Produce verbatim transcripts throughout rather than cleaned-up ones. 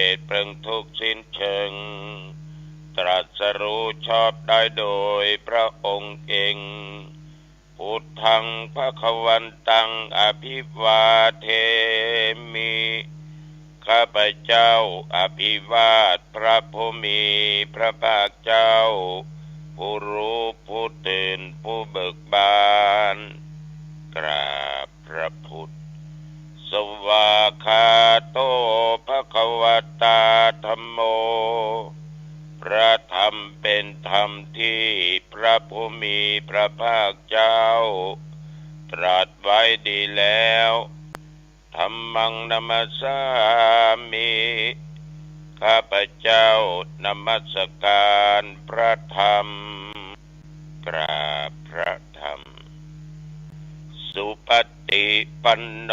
ตุเปิงทุกข์สิ้นเชิง ตรัสรู้ชอบได้โดยพระองค์เอง พุทธัง ภะคะวันตัง อะภิวาเทมิ ข้าพเจ้าอภิวาทพระผู้มีพระภาคเจ้า ผู้รู้ผู้ตื่นผู้เบิกบาน กราบพระพุทธ สวากขาโต ภะคะวะตา ธัมโม พระธรรมเป็นธรรมที่พระผู้มีพระภาคเจ้า ตรัสไว้ดีแล้ว ธัมมัง นะมัสสามิ ข้าพเจ้านมัสการพระธรรม กราบพระธรรม สุปฏิปันโน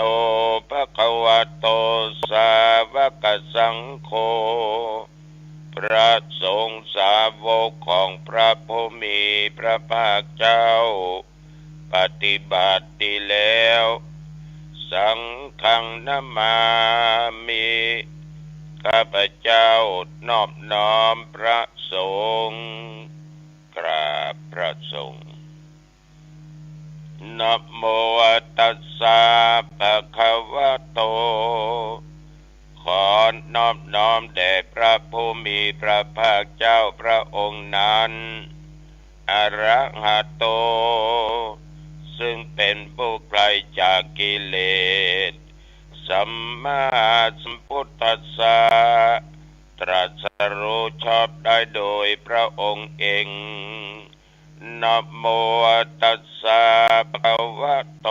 ภะคะวะโต สาวกสังโฆ พระสงฆ์สาวกของพระผู้มีพระภาคเจ้า ปฏิบัติดีแล้ว สังฆัง นะมามิ ข้าพเจ้านอบน้อมพระสงฆ์ กราบพระสงฆ์ นะโมตัสสะ ภะคะวะโต ขอนอบน้อมแด่พระผู้มีพระภาคเจ้าพระองค์นั้น อะระหะโต ซึ่งเป็นผู้ไกลจากกิเลส สัมมาสัมพุทธัสสะ ตรัสรู้ชอบได้โดยพระองค์เอง นะโมตัสสะ ภะคะวะโต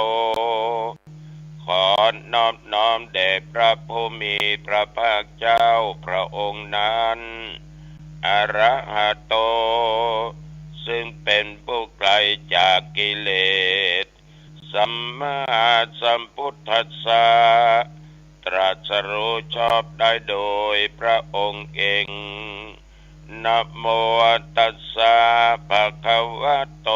ขอนอบน้อมแด่พระผู้มีพระภาคเจ้าพระองค์นั้น อะระหะโต ซึ่งเป็นผู้ไกลจากกิเลส สัมมาสัมพุทธัสสะ ตรัสรู้ชอบได้โดยพระองค์เอง นะโมตัสสะ ภะคะวะโต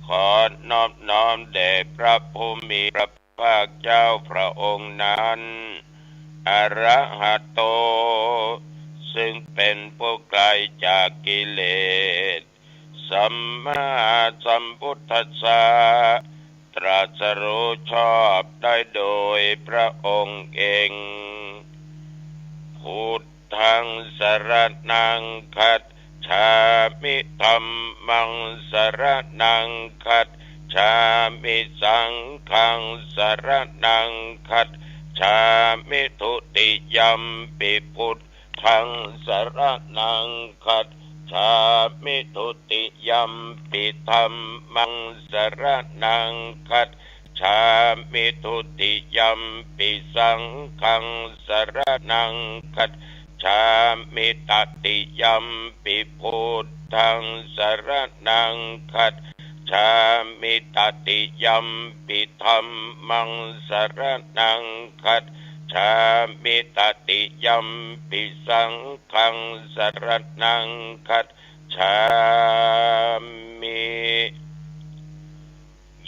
ขอนอบน้อมแด่พระผู้มีพระภาคเจ้าพระองค์นั้น อะระหะโต ซึ่งเป็นผู้ไกลจากกิเลส สัมมาสัมพุทธัสสะ ตรัสรู้ชอบได้โดยพระองค์เอง พุทธัง สรณัง คัจฉามิ ธัมมัง สรณัง คัจฉามิ สังฆัง สรณัง คัจฉามิ ทุติยัมปิ พุทธัง สรณัง คัจฉามิ ทุติยัมปิ ธัมมัง สรณัง คัจฉามิ ทุติยัมปิ สังฆัง สรณัง คัจฉามิ ตติยัมปิ พุทธัง สรณัง คัจฉามิ ตติยัมปิ ธัมมัง สรณัง คัจฉามิ ตติยัมปิ สังฆัง สรณัง คัจฉามิ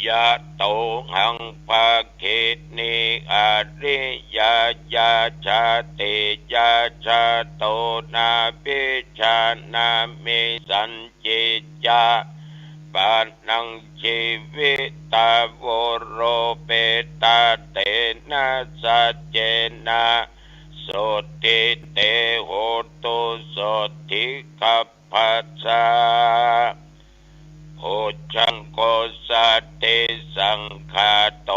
ยะโตหัง ภักขินี อริยญาณา จาติญาณา จาโต นาภิจานามิ สัญญิญญา ปะนัง จีวิตา โวโร เปตา เตนะ สัจเจนะ โสตถิ เต โหตุ โสตถิ คัพพะสะ โพชฌังโก สัตถิสังคาโต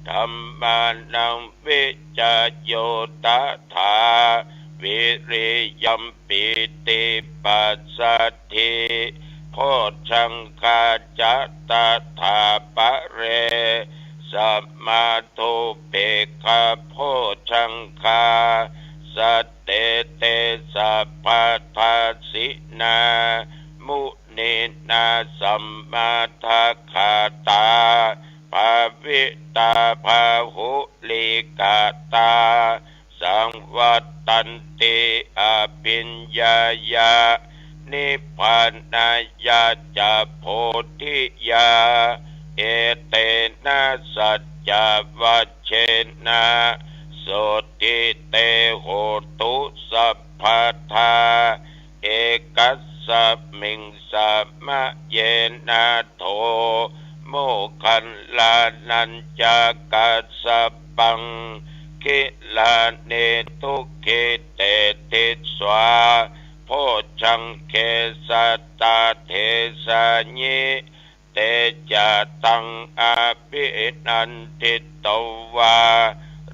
ธัมมานัง วิจโย ตถา วิริยัม ปีติ ปัสสัทธิ โพชฌังคา จะ ตถา ปะเร สะมา ทูปเปกขะ โพชฌังคา สัตเต เต สัพพะทัสสินา มุนีนา สัมมาทักขาตา ภวิตา พาหุลีกะตา สังวัตตันติ อภิญญายะ นิพพานายะ จะ โพธิยา เอเตนะ สัจจวัจเจนะ sotthi te hotu sabbadā. Ekasmiṃ samaye nātho moggallānañca kassapaṃ gilāne dukkhite disvā bojjhaṅge satta desayi. Te ca taṃ abhinanditvā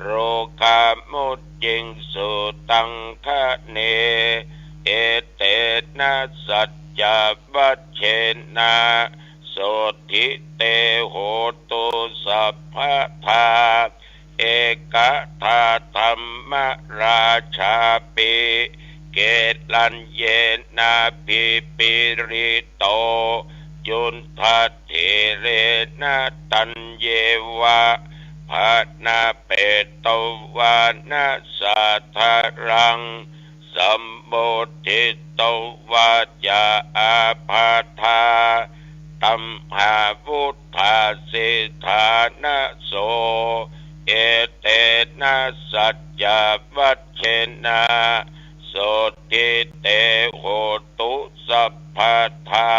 rogā mucciṃsu taṅkhaṇe. Etena saccavajjena sotthi te hotu sabbadā. Ekadā dhammarājāpi gelaññenābhipīḷito yudda ddhīrena taññeva bhaṇāpetvāna sādaraṃ sammoditvā ca ābādhā tamhā vuṭṭhāsi ṭhānaso. Etena saccavajjena sotthi te hotu sabbadā.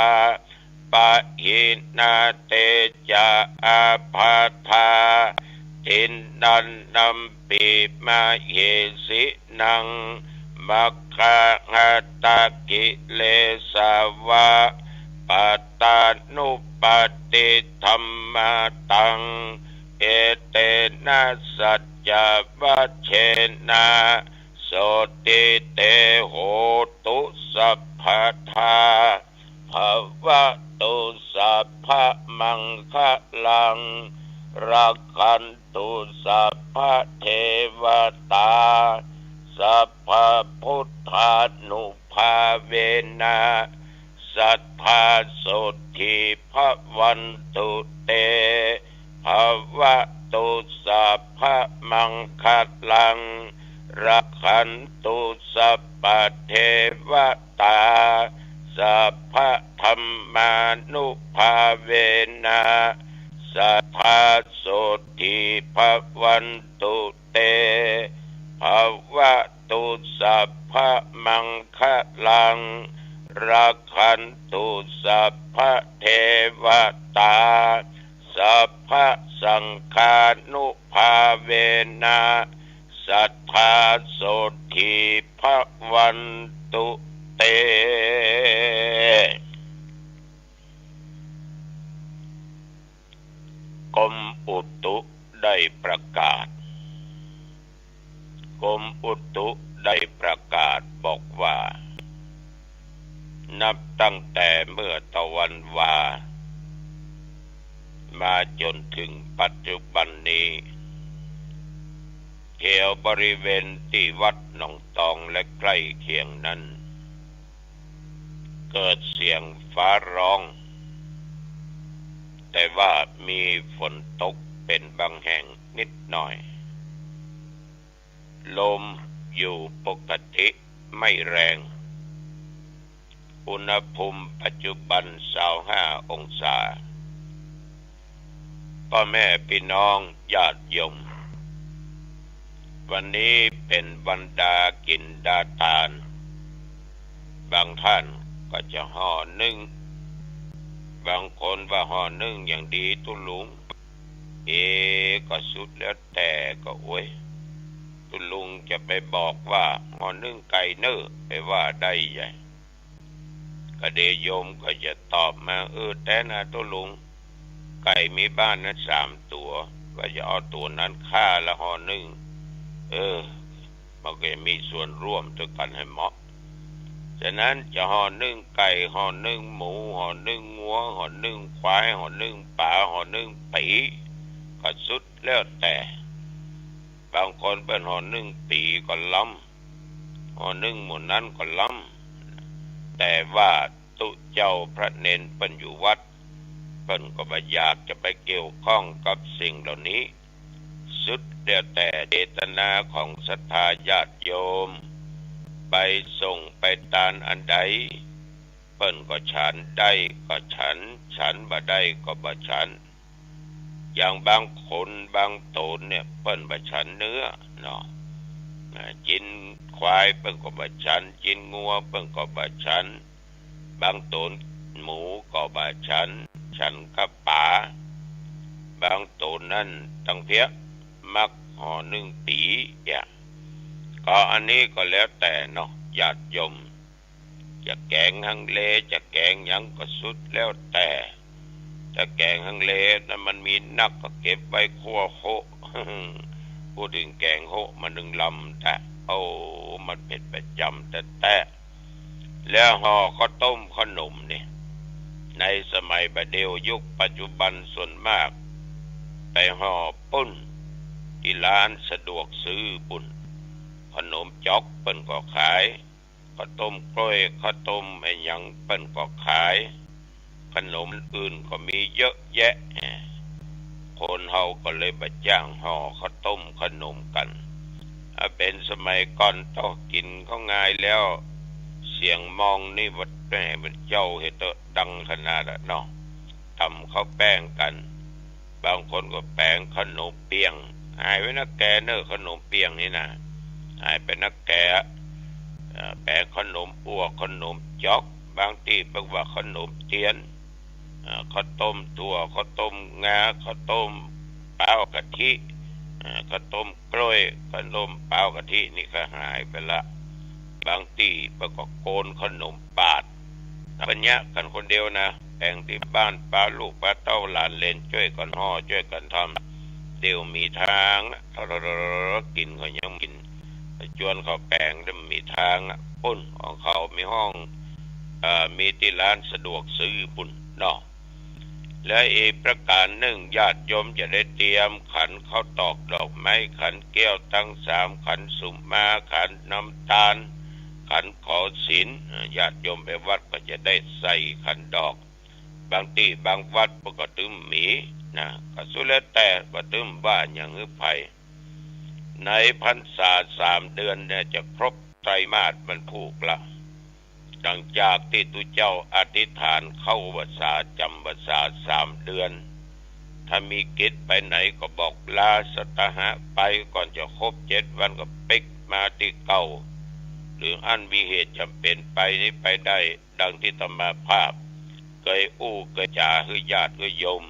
Pahīnā te ca ābādhā tiṇṇannampi mahesinaṃ maggāhatakilesā va pattānuppattidhammataṃ. Etena saccavajjena sotthi te hotu sabbadā. Bhavatu sabbamaṅgalaṃ rakkhantu sabbadevatā sabbabuddhānubhāvena sadā sotthī bhavantu te. Bhavatu sabbamaṅgalaṃ rakkhantu sabbadevatā sabbadhammānubhāvena sadā sotthī bhavantu te. Bhavatu sabbamaṅgalaṃ rakkhantu sabbadevatā sabbasaṅghānubhāvena sadā sotthī bhavantu te. กรมอุตุได้ประกาศ กรมอุตุได้ประกาศบอกว่า นับตั้งแต่เมื่อตะวันวา มาจนถึงปัจจุบันนี้ แถวบริเวณตี้วัดหนองตองและใกล้เคียงนั้น เกิดเสียงฟ้าร้อง แต่ว่ามีฝนตกเป็นบางแห่งนิดหน่อย ลมอยู่ปกติไม่แรง อุณหภูมิปัจจุบันซาวห้าองศา ป้อแม่ปี้น้องญาติโยม วันนี้เป๋นวันดากิ๋นดาตาน บางต้านก็จะห่อนึ่ง บางคนว่าห่อนึ่งอย่างดีตุ๊ลุง เอ ก็สุดแล้วแต่ก็โอ๊ย ตุ๊ลุงจะไปบอกว่าห่อนึ่งไก่เน่อ ไปว่าได้ใหญ่ ก็เดโยมก็จะตอบมา เออ แต๊นาตุ๊ลุง ไก่มีบ้านนั้นสามตั๋ว ว่าจะเอาตั๋วนั้นฆ่าแล้วห่อนึ่ง เออ มันก็จะมีส่วนร่วมตวยกั๋นหื้อเหมาะ ฉะนั้นจะห่อนึ่งไก่ ห่อนึ่งหมู ห่อนึ่งงัว ห่อนึ่งควาย ห่อนึ่งป๋า ห่อนึ่งปี๋ ก็สุดแล้วแต่ บางคนเปิ้นห่อนึ่งปี๋ก็ล้ำ ห่อนึ่งหมู่นั้นก็ล้ำ แต่ว่าตุ๊เจ้าพระเณรเปิ้นอยู่วัด เปิ้นก็บ่อยากจะไปเกี่ยวข้องกับสิ่งเหล่านี้ สุดแล้วแต่เจตนาของศรัทธาญาติโยม ไปส่งไปตานอันใด เปิ้นก็ฉันได้ก็ฉัน ฉันบ่ได้ก็บ่ฉัน อย่างบางคนบางต๋นเนี่ย เปิ้นบ่ฉันเนื้อ เนาะ อ่า จิ๊นควายเปิ้นก็บ่ฉัน จิ๊นงัวเปิ้นก็บ่ฉัน บางตูนหมูก็บ่ฉัน ฉันก้าป๋า บางตูนนั้นตังเปียะ มักห่อนึ่งตี๋ เนี่ย ก็อันนี้ก็แล้วแต่เนาะ ญาติโยม จะแก๋งฮังเล จะแก๋งหยังก็สุดแล้วแต่ แต่แก๋งฮังเลนั้นมันมีนัก ก็เก็บไว้คั่วโฮะ พูดถึงแก๋งโฮะมานึ่งลำ แต่ โอ้ มันเป๋นประจ๋ำแต๊ๆ แล้วห่อข้าวต้มข้าวหนมนี่ ในสมัยบ่าเดี่ยวยุคปัจจุบันส่วนมากไปห่อปุ้น ตี้ร้านสะดวกซื้อปุ้น ข้าวหนมจ๊อกเปิ้นก็ขาย ข้าวต้มกล้วย ข้าวต้มอะหยังเปิ้นก็ขาย ข้าวหนมอื่นก็มีเยอะแยะ คนเฮาก็เลยบ่จ้างห่อข้าวต้มข้าวหนมกั๋น อ่ะ เป๋นสมัยก่อนเต้า กิ๋นก็ง่ายแล้ว เสียงมองนี่วัดแม่มันเจ้าเหตุดังขนาดอะเนาะ ต๋ำข้าวแป้งกั๋น บางคนก็แป๋งข้าวหนมเปียง หายไปนักแก่เน่อ ข้าวหนมเปียงนี่นะ หายไปนักแก่ เอ่อ แป๋งข้าวหนมอั่ว ข้าวหนมจ๊อก บางตี้เปิ้นว่าข้าวหนมเตียน เอ่อ ข้าวต้มถั่ว ข้าวต้มงา ข้าวต้มเป๋ากะทิ เอ่อ ข้าวต้มกล้วย ข้าวต้มเป๋ากะทินี่ก็หายไปละ บางตี้เปิ้นก็โกนข้าวหนมปาด เปิ้นเยียะกั๋นคนเดียวนะ แป๋งตี้บ้าน ปาลูกปาเต้าหลานเหลนจ้วยกั๋นห่อ จ้วยกั๋นทำ เดี่ยวมีตางอะ กิ๋นก็ยังกิ๋น จวนเขาแป๋งเดี่ยวมีตางอะ ปุ้นของเขามีห้อง เอ่อ มีตี้ร้านสะดวกซื้อปุ้นเนาะ และอีกประก๋านนึ่ง ญาติโยมจะได้เตรียมขันข้าวตอกดอกไม้ ขันแก้วตังสาม ขันสุมา ขันน้ำตาล ขันขอศีล เอ่อ ญาติโยมไปวัดก็จะได้ใส่ขันดอก บางตี้บางวัดเปิ้นก็ตึงมีนะ ก็สุดแล้วแต่ว่าตึงว่าหยังหื้อใผ ในพรรษาสามเดือนเนี่ยจะครบไตรมาสมันผูกละ หลังจากตี้ตุ๊เจ้าอธิษฐานเข้าพรรษา จ๋ำพรรษาสามเดือน ถ้ามีกิจไปไหนก็บอกลาสัตหะไป ก่อนจะครบเจ็ดวันก็ปิ๊กมาตี้เก่า หรืออันมีเหตุจ๋ำเป๋นไปนี้ไปได้ ดังตี้อาตมาภาพเกยอู้เกยจ๋าหื้อญาติหื้อโยม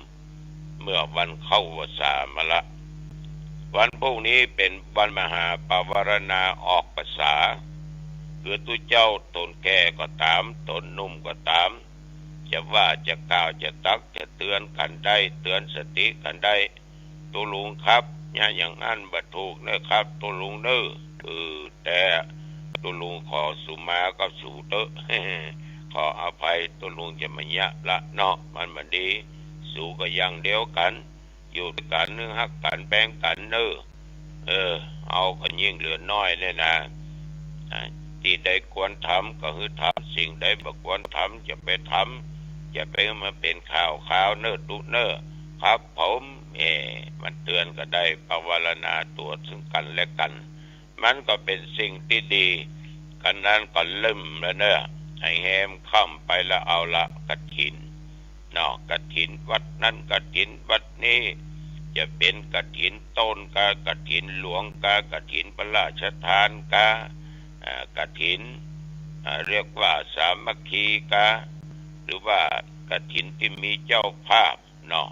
เมื่อวันเข้าพรรษามาละ วันพรุ่งนี้เป๋นวันมหาปวารณาออกพรรษา คือตุ๊เจ้าต๋นแก่ก็ต๋าม ต๋นหนุ่มก็ต๋าม จะว่าจะกล่าวจะตักจะเตือนกั๋นได้ เตือนสติกั๋นได้ ตุ๊ลุงครับ เยียะอย่างอั้นบ่ถูกเน่อครับ ตุ๊ลุงเน่อ เออ แต่ตุ๊ลุงขอสุมากับสูเต๊อะ ขออภัย ตุ๊ลุงจะบ่เยียะละเนาะ มันบ่ดี สูก็อย่างเดียวกั๋น อยู่ตวยกั๋น ฮักกั๋น แบ่งกั๋นเน่อ เออ เฮาก็ยิ่งเหลือน้อยเนี่ยนะ อ่า ตี้ใดควรทำก็หื้อทำ สิ่งใดบ่ควรทำจะไปทำ จะไปหื้อมันเป๋นข่าวคราวเน่อตุ๊เน่อ ครับผม เอ มันเตือนกั๋นได้ ปวารณาตั๋วซึ่งกั๋นและกั๋น มันก็เป๋นสิ่งตี้ดี กั๋นนั้นก็เริ่มแล้วเน่อ ให้แฮมค่ำไปแล้วเอาละ กฐินเนาะ กฐินวัดนั้นกฐินวัดนี้ จะเป๋นกฐินต้นกา กฐินหลวงกา กฐินพระราชทานกา อ่า กฐิน อ่า เรียกว่าสามัคคีกา หรือว่ากฐินตี้มีเจ้าภาพ เนาะ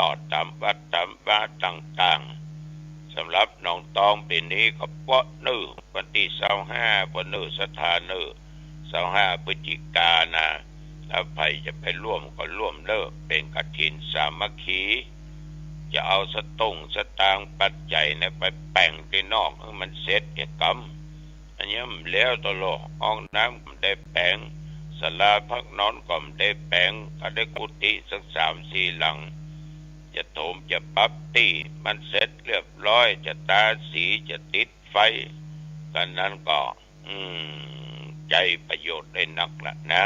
ตอดต๋ามวัดต๋ามวาต่างๆ สำหรับหนองตองปี๋นี้ก็เป๋นเน่อ วันตี้ซาวห้า เป๋นเน่อ ศรัทธาเน่อ ซาวห้าพฤศจิกานะ ถ้าใผจะไปร่วมก็ร่วมเน่อ เป๋นกฐินสามัคคี จะเอาสตุ้งสตางค์ปัจจัยเนี่ยไปแป๋งตี้นอกหื้อมันเสร็จเหียกำ อันนี้มันแล้วตลอด ห้องน้ำก็บ่ได้แป๋ง ศาลาพักนอนก็บ่ได้แป๋ง ก็ได้กุฏิสักสามสี่หลัง จะโถมจะปรับตี้มันเสร็จเรียบร้อย จะตาสี จะติดไฟ กั๋นนั้นก็ อืม ใจ๊ประโยชน์ได้นักละนะ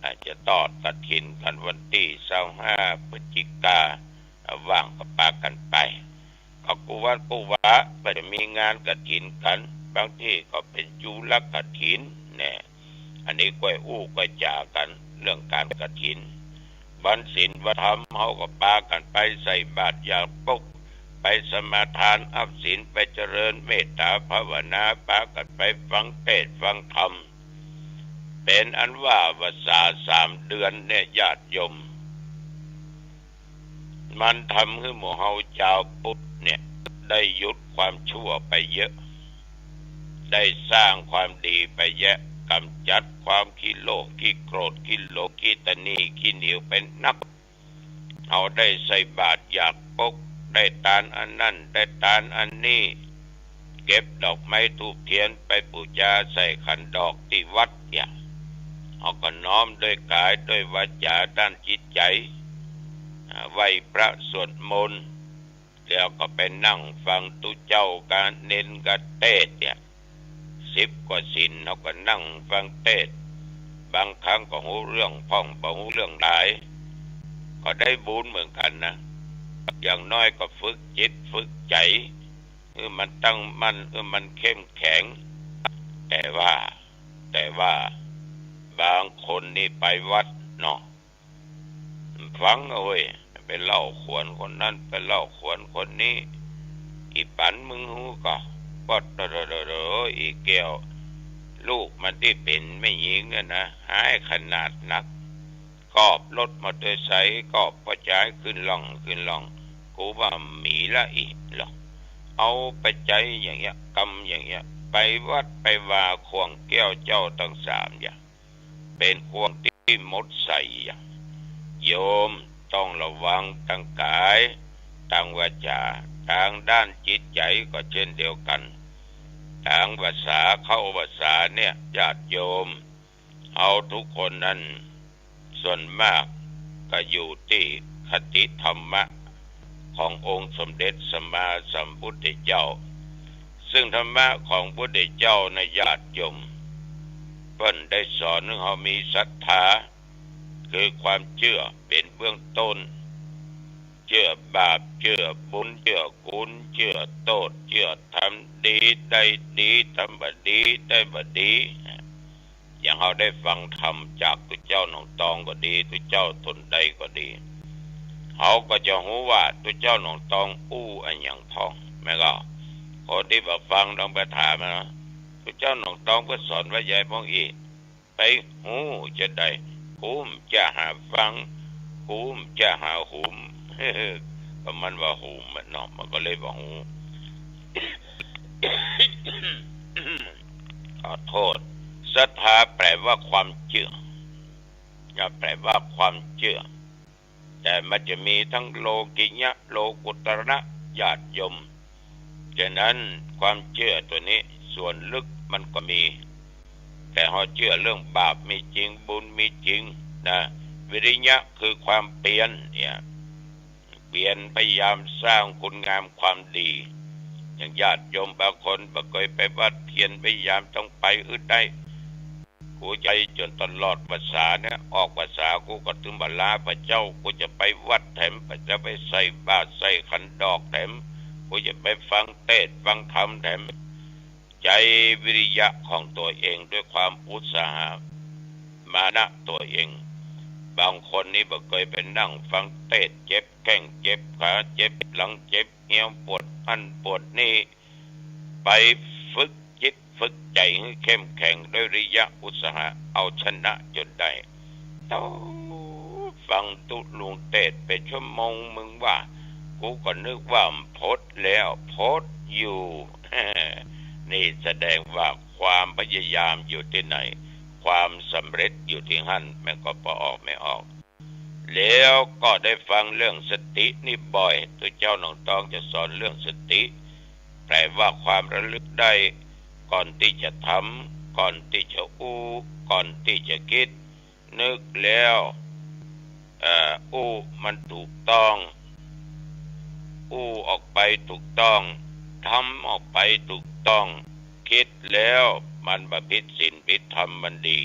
อาจจะตอดกฐินกั๋นวันตี้ซาวห้าพฤศจิกา ว่างก็ปากั๋นไป ก็กู้วัดกู้วาก็จะมีงานกฐินกั๋น บางตี้ก็เป๋นจุลกฐินแน่ อันนี้ก้อยอู้ก้อยจ๋ากั๋นเรื่องก๋านกฐิน วันศีลวันธรรมเฮาก็ปากั๋นไปใส่บาตรยามปุ๊บ ไปสมาทานอัพศีล ไปเจริญเมตตาภาวนา ปากั๋นไปฟังเตสน์ฟังธรรม เป๋นอันว่าวัสสาสามเดือนเนี่ยญาติโยม มันทำหื้อหมู่เฮาจาวพุทธเนี่ยได้หยุดความชั่วไปเยอะ ได้สร้างความดีไปแยะ ก๋ำจัดความขี้โลภ ขี้โกรธ ขี้หลง ขี้ตระหนี่ ขี้เหนียวไปนัก เฮาได้ใส่บาตรอยากปก ได้ตานอันนั้น ได้ตานอันนี้ เก็บดอกไม้ธูปเทียนไปปู๋จาใส่ขันดอกตี้วัดเนี่ย เฮาก็น้อมด้วยก๋ายด้วยวาจาด้านจิตใจ๋ อ่า ไหว้พระสวดมนต์ แล้วก็ไปนั่งฟังตุ๊เจ้ากาเณรกาเตสน์เนี่ย สิบกว่าศีล เฮาก็นั่งฟังเตสน์ บางครั้งก็ฮู้เรื่องพ่อง บ่ฮู้เรื่องหลาย ก็ได้บุญเหมือนกั๋นนะ อย่างน้อยก็ฝึกจิตฝึกใจ๋ หื้อมันตั้งมั่น หื้อมันเข้มแข็ง แต่ว่า แต่ว่า บางคนนี่ไปวัดเนาะ ฟังนะเว้ย ไปเล่าขวัญคนนั้น ไปเล่าขวัญคนนี้ อี่ปั๋นมึงฮู้ก่อ ปอดโธ่ อีแก้ว ลูกมันตี้เป๋นแม่ญิงอะนะ ฮ้ายขนาดนัก กอบรถมอเตอร์ไซค์ กอบป้อจายขึ้นล่อง ขึ้นล่อง กูว่ามีละอี้หรอก เอาไปใจ๊อย่างเงี้ย กำอย่างเงี้ย ไปวัดไปวาข่วงแก้วเจ้าตังสามอย่าง เป๋นข่วงตี้หมดใสอย่าง โยมต้องระวังตางก๋าย ตางวาจา ตางด้านจิตใจ๋ก็เช่นเดียวกั๋น ตางภาษาเข้าภาษาเนี่ย ญาติโยม เฮาทุกคนนั้น ส่วนมากก็อยู่ตี้คติธรรมะขององค์สมเด็จสัมมาสัมพุทธเจ้า ซึ่งธรรมะของพุทธเจ้านะญาติโยม เปิ้นได้สอนหื้อเฮามีศรัทธา คือความเจื้อเป๋นเบื้องต้น เจื้อบาป เจื้อบุญ เจื้อกุศล เจื้อโต้ษ เจื้อทำดีได้ดี ทำบ่ดีได้บ่ดี อย่างเฮาได้ฟังธรรมจากตุ๊เจ้าหนองตองก็ดี ตุ๊เจ้าต๋นใดก็ดี เฮาก็จะฮู้ว่าตุ๊เจ้าหนองตองอู้อะหยังพ่อง แม่นก่อ คนตี้บ่ฟังต้องไปถามนะ ตุ๊เจ้าหนองตองเปิ้นสอนว่าใหญ่พ่องอี้ ไปฮู้จะใด กูบ่จะหาฟัง กูบ่จะหาหุม ก็มันว่าหุมอะเนาะ มันก็เลยบ่ฮู้ ขอโต้ษ ศรัทธาแปลว่าความเจื้อ จะแปลว่าความเจื้อ แต่มันจะมีตึงโลกิยะ โลกุตระ ญาติโยม ฉะนั้นความเจื้อตั๋วนี้ส่วนลึกมันก็มี แต่เฮาเจื้อเรื่องบาปมีจริง บุญมีจริงนะ วิริยะคือความเพียรเนี่ย เพียรพยายามสร้างคุณงามความดี อย่างญาติโยมบางคนบ่เกยไปวัด เพียรพยายามต้องไปหื้อได้ กูจะไปจ๋นตลอดพรรษาเนี่ย ออกพรรษากูก็ตึงบ่ลาพระเจ้า กูจะไปวัดแถม จะไปใส่บาตรใส่ขันดอกแถม กูจะไปฟังเตสน์ฟังธรรมแถม ใจ๊วิริยะของตั๋วเองด้วยความอุตสาหะมานะตั๋วเอง บางคนนี่บ่เกยไปนั่งฟังเตสน์ เจ็บแข้งเจ็บขา เจ็บหลังเจ็บเหียว ปวดอั้นปวดนี่ ไปฝึกจิตฝึกใจ๋หื้อเข้มแข็งด้วยวิริยะอุตสาหะ เอาชนะจ๋นได้ โต้ ฟังตุ๊ลุงเตสน์ไปชั่วโมง มึงว่า กูก็นึกว่าพดแล้ว พดอยู่ นี่แสดงว่าความพยายามอยู่ตี้ไหน ความสำเร็จอยู่ตี้หั้น แม่นก่อ ปอออกแม่นออก แล้วก็ได้ฟังเรื่องสตินี่บ่อย ตุ๊เจ้าหนองตองจะสอนเรื่องสติ แปลว่าความระลึกได้ ก่อนตี้จะทำ ก่อนตี้จะอู้ ก่อนตี้จะกึ๊ด นึกแล้ว เอ่อ อู้มันถูกต้อง อู้ออกไปถูกต้อง ทำออกไปถูกต้อง กึ๊ดแล้วมันบ่ผิดศีลผิดธรรม มันดี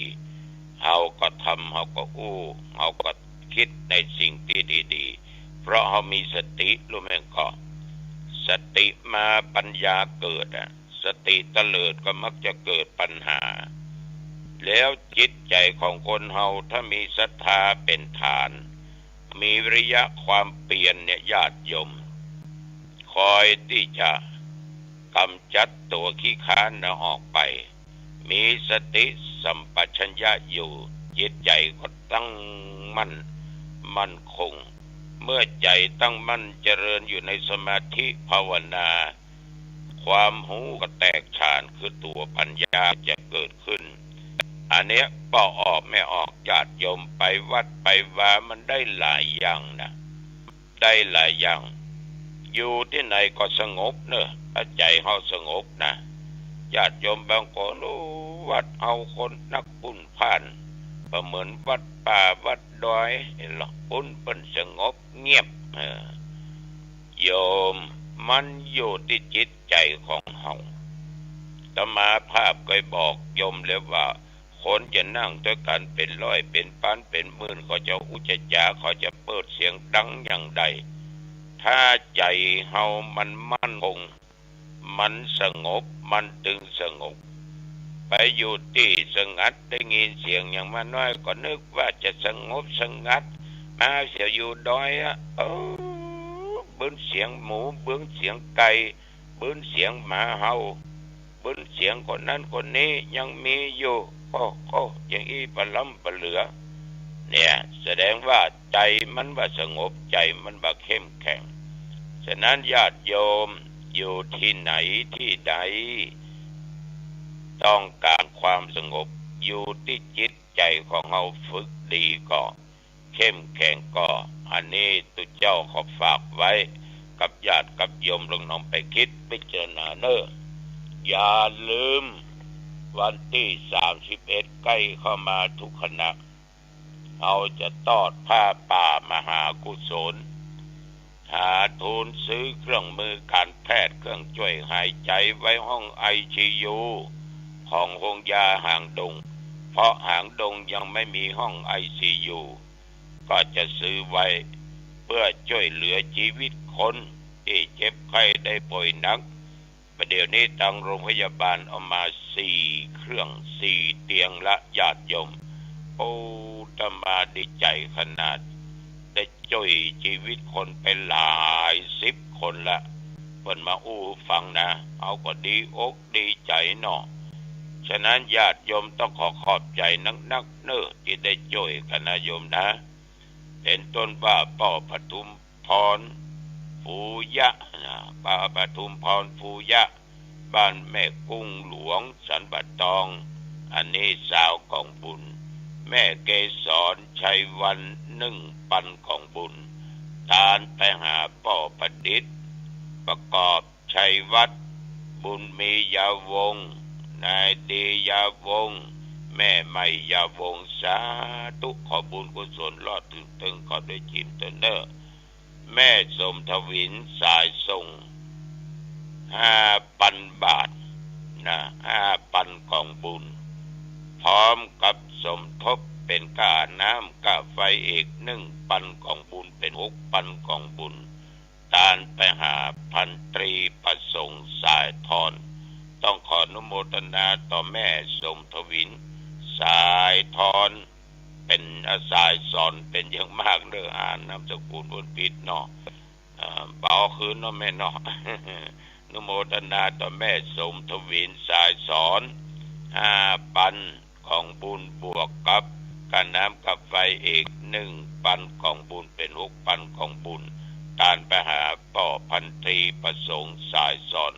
เฮาก็ทำ เฮาก็อู้ เฮาก็กึ๊ดในสิ่งตี้ดีๆ เพราะเฮามีสติ ฮู้แม่นก่อ สติมาปัญญาเกิดอะ สติเตลิดก็มักจะเกิดปัญหา แล้วจิตใจ๋ของคนเฮาถ้ามีศรัทธาเป๋นฐาน มีวิริยะความเพียรเนี่ยญาติโยม คอยตี้จะก๋ำจัดตั๋วขี้คร้านนะออกไป มีสติสัมปชัญญะอยู่ จิตใจ๋ก็ตั้งมั่น มั่นคง เมื่อใจ๋ตั้งมั่นเจริญอยู่ในสมาธิภาวนา ความฮู้ก็แตกฉาน คือตั๋วปัญญาจะเกิดขึ้น อันเนี้ยป้อออกแม่ออก ญาติโยม ไปวัดไปวามันได้หลายอย่างนะ ได้หลายอย่าง อยู่ตี้ไหนก็สงบเน่อ ถ้าใจ๋เฮาสงบนะ ญาติโยมบางคน โอ้ วัดเฮาคนนักปุ้นพ่าน บ่เหมือนวัดป่าวัดดอย เห็นหรอ ปุ้นเปิ้นสงบเงียบ เออ โยม มันอยู่ตี้จิตใจ๋ของเฮา อาตมาภาพเกยบอกโยมแล้วว่า คนจะนั่งตวยกั๋นเป๋นร้อยเป๋นปันเป๋นหมื่น เขาจะอู้จะจ๋า เขาจะเปิดเสียงดังอย่างใด ถ้าใจ๋เฮามันมั่นคง มันสงบ มันตึงสงบ ไปอยู่ตี้สงัด ได้ยินเสียงอย่างมาน้อยก็นึกว่าจะสงบสงัด มาเสียอยู่ดอยอะ เออ เปิ้นเสียงหมู เปิ้นเสียงไก่ เปิ้นเสียงหมาเห่า เปิ้นเสียงคนนั้นคนนี้ยังมีอยู่ โอ้โอ้ อย่างอี้ปะล้ำปะเหลือ เนี่ย แสดงว่าใจ๋มันบ่สงบ ใจ๋มันบ่เข้มแข็ง ฉะนั้นญาติโยม อยู่ตี้ไหนตี้ใด ต้องก๋านความสงบ อยู่ตี้จิตใจ๋ของเฮาฝึกดีก็ เข้มแข็งก็ อันนี้ตุ๊เจ้าขอฝากไว้กับญาติกับโยม ลองนำไปกึ๊ดพิจารณาเน่อ อย่าลืม วันตี้สามสิบเอ็ดใก้เข้ามาทุกขณะ เฮาจะตอดผ้าป่ามหากุศล หาทุนซื้อเครื่องมือก๋านแพทย์ เครื่องจ้วยหายใจ๋ไว้ห้องไอซียูของโฮงยาหางดง เพราะหางดงยังไม่มีห้องไอซียู ก็จะซื้อไว้เพื่อจ้วยเหลือจีวิตคนตี้เจ็บไข้ได้ป่วยหนัก ประเดี๋ยวนี้ตางโฮงพยาบาลเอามาสี่เครื่อง สี่เตียงละญาติโยม โอ้ อาตมาดีใจ๋ขนาด ได้จ้วยจีวิตคนไปหลายสิบคนละ เปิ้นมาอู้หื้อฟังนะ เฮาก็ดีอกดีใจ๋เนาะ ฉะนั้นญาติโยมต้องขอขอบใจ๋นักๆ เน่อ ตี้ได้จ้วยกั๋นนะโยมนะ เป๋นต้นว่าป้อปทุมพร ฟูยะนะ ป้อปทุมพร ฟูยะ บ้านแม่กุ้งหลวง สันป่าตอง อันนี้ซาวกองบุญ แม่เกสร ชัยวัลย์ นึ่งปันกองบุญ ตานไปหาป้อประดิษฐ์ ประกอบ ชัยวัฒน์ บุญมียาวงศ์ นายดียาวงศ์ แม่ใหม่ยาวงศ์ สาธุ ขอบุญกุศลรอดเถิงเถิงเขาด้วยจิ๋มเต๊อะเน่อ แม่สมทวิน สายส่ง ห้าปันบาทนะ ห้าปันกองบุญ พร้อมกับสมทบเป๋นก้าน้ำก้าไฟอีกนึ่งปันกองบุญ เป๋นหกปันกองบุญ ตานไปหาพันตรีประสงค์ สายทร ต้องขออนุโมทนาต่อแม่สมทวิน สายทร เป๋น อ่า สายสอน เป๋นอย่างมากเน่อ อ่านนามสกุลเปิ้นผิดเนาะ อ่า เป๋าคืนเนาะแม่เนาะ อนุโมทนาต่อแม่สมทวิน สายสอน ห้าปัน กองบุญ บวกกับก้าน้ำก้าไฟอีกนึ่งปันกองบุญ เป๋นหกปันกองบุญ ตานไปหาป้อพันตรีประสงค์ สายสอน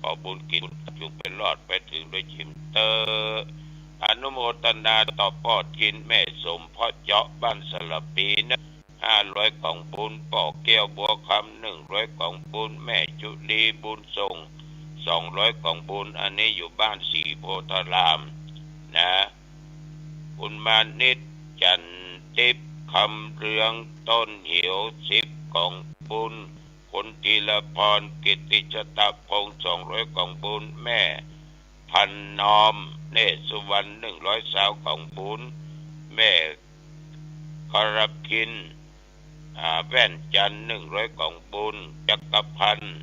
ขอบุญกิ๋นจุ่งเป๋นรอดไปเถิงด้วยจิ๋มเต๊อะ อนุโมทนาต่อป้อกิ๋นแม่สมเพาะเจาะ บ้านสระปีเน่อ ห้าร้อยกองบุญ ป้อแก้วบัวคำ นึ่งร้อยกองบุญ แม่จุลีบุญส่ง สองร้อยกองบุญ อันนี้อยู่บ้านศรีโพธารามนะ คุณมานิต จันทิพย์ คำเรือง ต้นเหว สิบกองบุญ คุณธีรพร กิตติชตพงศ์ สองร้อยกองบุญ แม่พันนอม เนตรสุวรรณ นึ่งร้อยซาวกองบุญ แม่ กรพิน อ่า แว่นจันทร์ นึ่งร้อยกองบุญ จักรพันธ์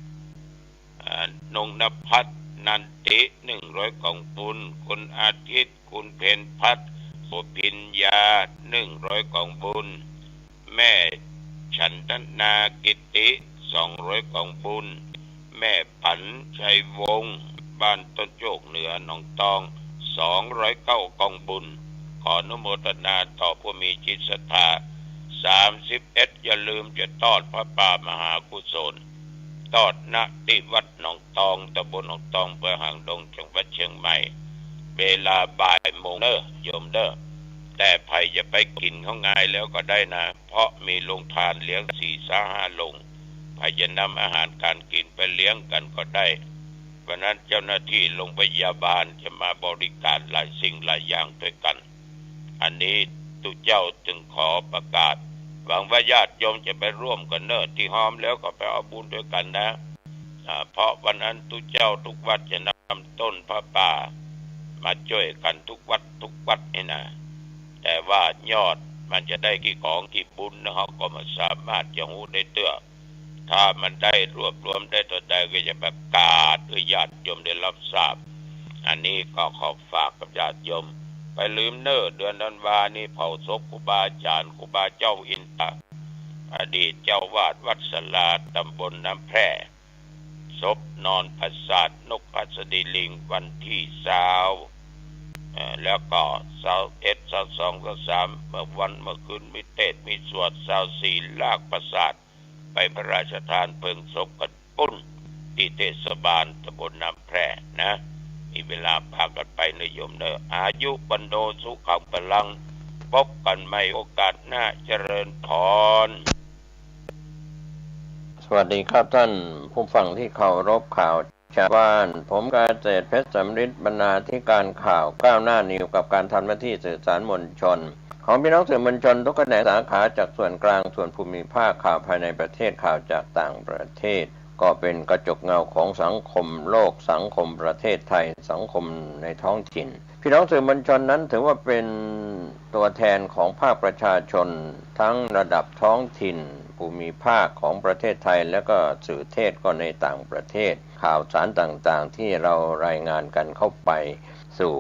อ่า นงนภัส นันติ นึ่งร้อยกองบุญ คุณอาทิตย์ คุณเพ็ญพัฒน์ โสภิญญา นึ่งร้อยกองบุญ แม่ฉันทนา กิตติ ส สองร้อยกองบุญ แม่ปั๋น ชัยวงศ์ บ้านต้นโจกเหนือ หนองตอง สองร้อยเก้ากองบุญ ขออนุโมทนาต่อผู้มีจิตศรัทธา สามสิบเอ็ด อย่าลืมจะทอดผ้าป่ามหากุศล ทอด ณ ตี้วัดหนองตอง ตำบลหนองตอง อำเภอหางดง จังหวัดเชียงใหม่ เวลาบ่ายโมงเน้อ โยมเน้อ แต่ใผจะไปกิ๋นข้าวงายแล้วก็ได้นะ เพราะมีโฮงทานเลี้ยงสี่ซะห้าโฮง ใผจะนำอาหารก๋านกิ๋นไปเลี้ยงกั๋นก็ได้ วันนั้นเจ้าหน้าตี้โฮงพยาบาลจะมาบริก๋านหลายสิ่งหลายอย่างตวยกั๋น อันนี้ตุ๊เจ้าจึงขอประกาศ หวังว่าญาติโยมจะไปร่วมกั๋นเน้อ ตี้ฮอมแล้วก็ไปเอาบุญตวยกั๋นนะ อ่า เพราะวันนั้นตุ๊เจ้าทุกวัดจะนำต้นผ้าป่ามาจ้วยกั๋นทุกวัดทุกวัดนี่นะ แต่ว่ายอดมันจะได้กี่ของกี่บุญนะ เฮาก็บ่สามารถจะฮู้ได้เตื้อ ถ้ามันได้รวบรวมได้เต้าใดก็จะประกาศหื้อญาติโยมได้ฮับทราบ อันนี้ก็ขอฝากกับญาติโยม ไปลืมเน้อ เดือนธันวานี้เผาศพครูบาอาจ๋ารย์ ครูบาเจ้าอินตา อดีตเจ้าอาวาสวัดสลา ตำบลน้ำแพร่ ศพนอนปราสาทนกหัสดีลิง วันตี้ซาว เอ่อ แล้วก็ซาวเอ็ด ซาวสอง ซาวสาม เมื่อวันเมื่อคืนมีเทศน์มีสวด ซาวสี่ ลากปราสาทไปพระราชทานเพลิงศพกั๋นปู๊น ตี้เทศบาลตำบลน้ำแพร่นะ มีเวลาปากั๋นไปเน้อโยมเน้อ อายุวัณโณสุขังพลัง พบกั๋นใหม่โอกาสหน้า เจริญพร สวัสดีครับท่านผู้ฟังที่เคารพ ข่าวชาวบ้าน ผมเกษตรเพชรสำริด บรรณาธิการข่าวก้าวหน้านิวส์ กับการทำหน้าที่สื่อสารมวลชน ของพี่น้องสื่อมวลชนทุกแขนงสาขา จากส่วนกลาง ส่วนภูมิภาค ข่าวภายในประเทศ ข่าวจากต่างประเทศ ก็เป็นกระจกเงาของสังคมโลก สังคมประเทศไทย สังคมในท้องถิ่น พี่น้องสื่อมวลชนนั้นถือว่าเป็นตัวแทนของภาคประชาชนทั้งระดับท้องถิ่น ภูมิภาคของประเทศไทย แล้วก็สื่อเทศก็ในต่างประเทศ ข่าวสารต่างๆ ที่เรารายงานกันเข้าไปสู่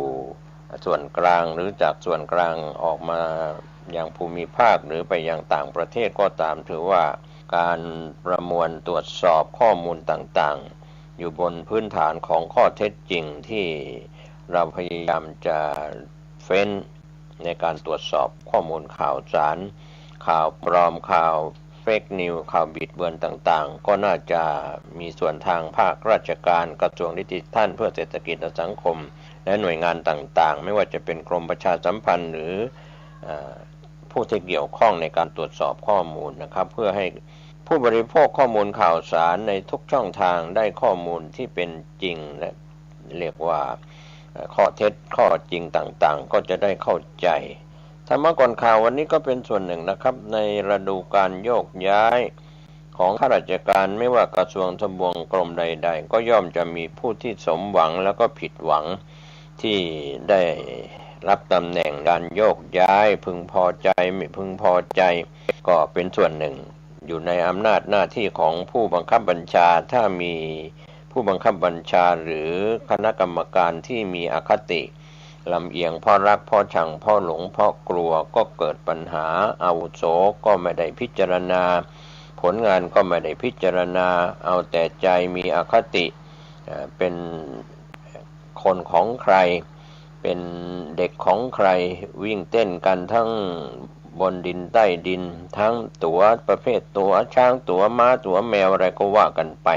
ส่วนกลาง หรือจากส่วนกลางออกมายังภูมิภาค หรือไปยังต่างประเทศก็ตาม ถือว่าการประมวลตรวจสอบข้อมูลต่างๆ อยู่บนพื้นฐานของข้อเท็จจริงที่เราพยายามจะเฟ้นในการตรวจสอบข้อมูลข่าวสาร ข่าวปลอม ข่าวเฟกนิวส์ ข่าวบิดเบือนต่างๆ ก็น่าจะมีส่วนทางภาคราชการ กระทรวงดิจิทัลเพื่อเศรษฐกิจและสังคม และหน่วยงานต่างๆ ไม่ว่าจะเป็นกรมประชาสัมพันธ์ หรือ เอ่อ ผู้ที่เกี่ยวข้องในการตรวจสอบข้อมูลนะครับ เพื่อให้ผู้บริโภคข้อมูลข่าวสารในทุกช่องทางได้ข้อมูลที่เป็นจริง และเรียกว่า เอ่อ ข้อเท็จข้อจริงต่างๆ ก็จะได้เข้าใจ ธรรมะก่อนข่าววันนี้ก็เป็นส่วนหนึ่งนะครับ ในฤดูการโยกย้ายของข้าราชการ ไม่ว่ากระทรวงทบวงกรมใดๆ ก็ย่อมจะมีผู้ที่สมหวังแล้วก็ผิดหวัง ที่ได้รับตำแหน่งการโยกย้าย พึงพอใจไม่พึงพอใจ ก็เป็นส่วนหนึ่ง อยู่ในอำนาจหน้าที่ของผู้บังคับบัญชา ถ้ามีผู้บังคับบัญชาหรือคณะกรรมการที่มีอคติลำเอียง เพราะรักเพราะชัง เพราะหลงเพราะกลัว ก็เกิดปัญหา อาวุโสก็ไม่ได้พิจารณา ผลงานก็ไม่ได้พิจารณา เอาแต่ใจ มีอคติ เอ่อ เป็น คนของใคร เป็นเด็กของใคร วิ่งเต้นกันทั้งบนดินใต้ดิน ทั้งตั๋วประเภทตั๋วช้าง ตั๋วม้า ตั๋วแมว อะไรก็ว่ากันไป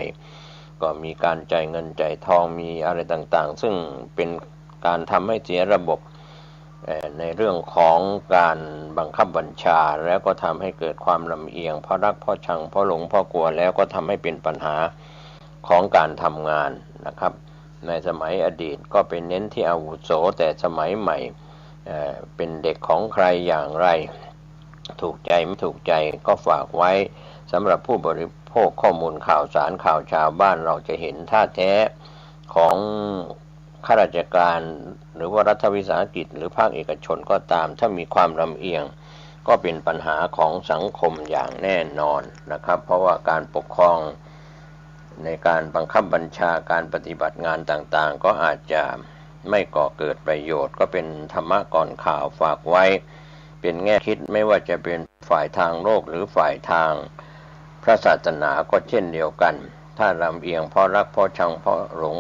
ก็มีการจ่ายเงินจ่ายทอง มีอะไรต่างๆ ซึ่งเป็นการทำให้เสียระบบ เอ่อ ในเรื่องของการบังคับบัญชา แล้วก็ทำให้เกิดความลำเอียง เพราะรักเพราะชัง เพราะหลงเพราะกลัว แล้วก็ทำให้เป็นปัญหาของการทำงานนะครับ ในสมัยอดีตก็ไปเน้นที่อาวุโส แต่สมัยใหม่ เอ่อ เป็นเด็กของใครอย่างไร ถูกใจไม่ถูกใจ ก็ฝากไว้สำหรับผู้บริโภคข้อมูลข่าวสาร ข่าวชาวบ้าน เราจะเห็นท่าแท้ของข้าราชการ หรือว่ารัฐวิสาหกิจ หรือภาคเอกชนก็ตาม ถ้ามีความลำเอียง ก็เป็นปัญหาของสังคมอย่างแน่นอนนะครับ เพราะว่าการปกครองในการบังคับบัญชา การปฏิบัติงานต่างๆ ก็อาจจะไม่ก่อเกิดประโยชน์ ก็เป็นธรรมะก่อนข่าวฝากไว้ เป็นแง่คิด ไม่ว่าจะเป็นฝ่ายทางโลกหรือฝ่ายทางพ พระศาสนาก็เช่นเดียวกัน ถ้าลำเอียงเพราะรัก เพราะชัง เพราะหลง